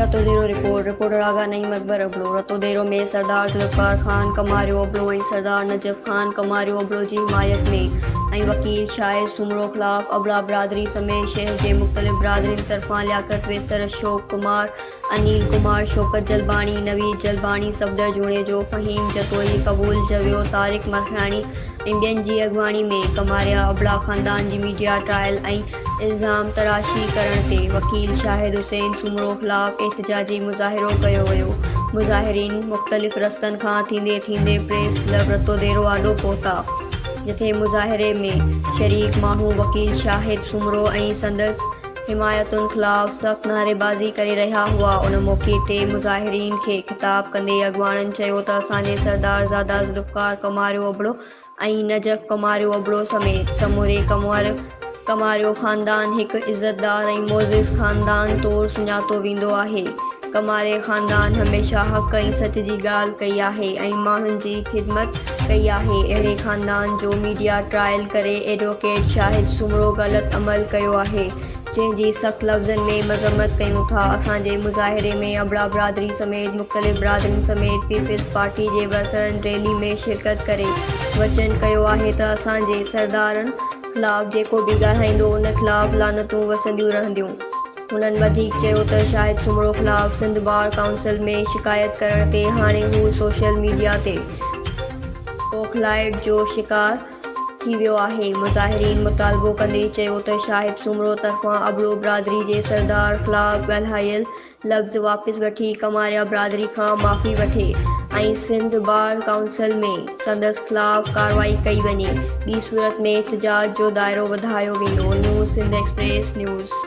Ratodero, report, reporter Agha Naeem Akbar Abro, Ratodero ۾ Sardar Zulfiqar Khan Kamario Abro ۽ Sardar Najaf Khan Kamario Abro جي حمايت ۾ ۽ وڪيل شاهد سومرو خلاف ابڙا برادري سميت شهر جي مختلف برادرين طرفان لياقت ويسر، اشوڪ ڪمار، انيل ڪمار، شوڪت جلباڻي، نويد جلباڻي، صفدر جوڻيجو، فهيم جتوئي، قبول جويو، طارق مرکياڻي ۽ ٻين جي اڳواڻي ۾ ڪماريا ابڙا خاندان جي ميڊيا ٽرائل ۽ الزام تراشي ڪرڻ تي وڪيل شاهد حسين سومرو خلاف احتجاجي مظاهرو ڪيو ويو. مظاهرين مختلف رستن کان ٿيندي ٿيندي پريس ڪلب رتوديرو آڏو پهتا جتي مظاهري ۾ شريڪ ماڻهو وڪيل شاهد سومرو ۽ سندس حمايتن خلاف سخت نعريبازي ڪري رهيا هئا ان موقعي تي مظاهرين کي خطاب ڪندي اڳواڻن چيو ته اسان جي سردار زاده ذوالفقار ڪماريو ابڙو ۽ نجف ڪماريو ابڙو سميت سموري ڪنور ڪماريو خاندان هڪ عزتدار ۽ معزز خاندان طور سڃاتو ويندو آهي ڪماري خاندان هميشه حق ۽ سچ جي ڳالهه ڪئي آهي ۽ ماڻهن جي خدمت ڪئي آهي اهڙي خاندان جو ميڊيا ٽرائل ڪري ايڊووڪيٽ شاهد سومرو غلط عمل ڪيو آهي جنهن جي سخت لفظن ۾ مذمت ڪيون ٿا اسان جي مظاهري ۾ ابڙا برادري سميت مختلف برادرين سميت پيپلز پارٽي جي ورڪرن ريلي ۾ شرڪت ڪري وچن ڪيو آهي ته اسان جي سردارن خلاف جيڪو به ڳالهائيندو ان خلاف لعنتون وسنديون رهنديون. هنن وڌيڪ چيو ته شاهد سومرو خلاف سنڌ بار ڪائونسل ۾ شڪايت ڪرڻ تي هاڻي هو سوشل ميڊيا تي بوکلائٽ جو شڪار ٿي ويو آهي. مظاهرين مطالبو ڪندي چيو ته شاهد سومرو طرفان ابڙو برادري جي سردار خلاف ڳالهايل لفظ واپس وٺي ڪماريا برادري کان معافي وٺي ۽ سنڌ بار ڪائونسل ۾ سندس خلاف ڪارروائي ڪئي وڃي ٻي صورت ۾ احتجاج جو دائرو وڌايو ويندو. نيو سنڌ ايڪسپريس نيوز.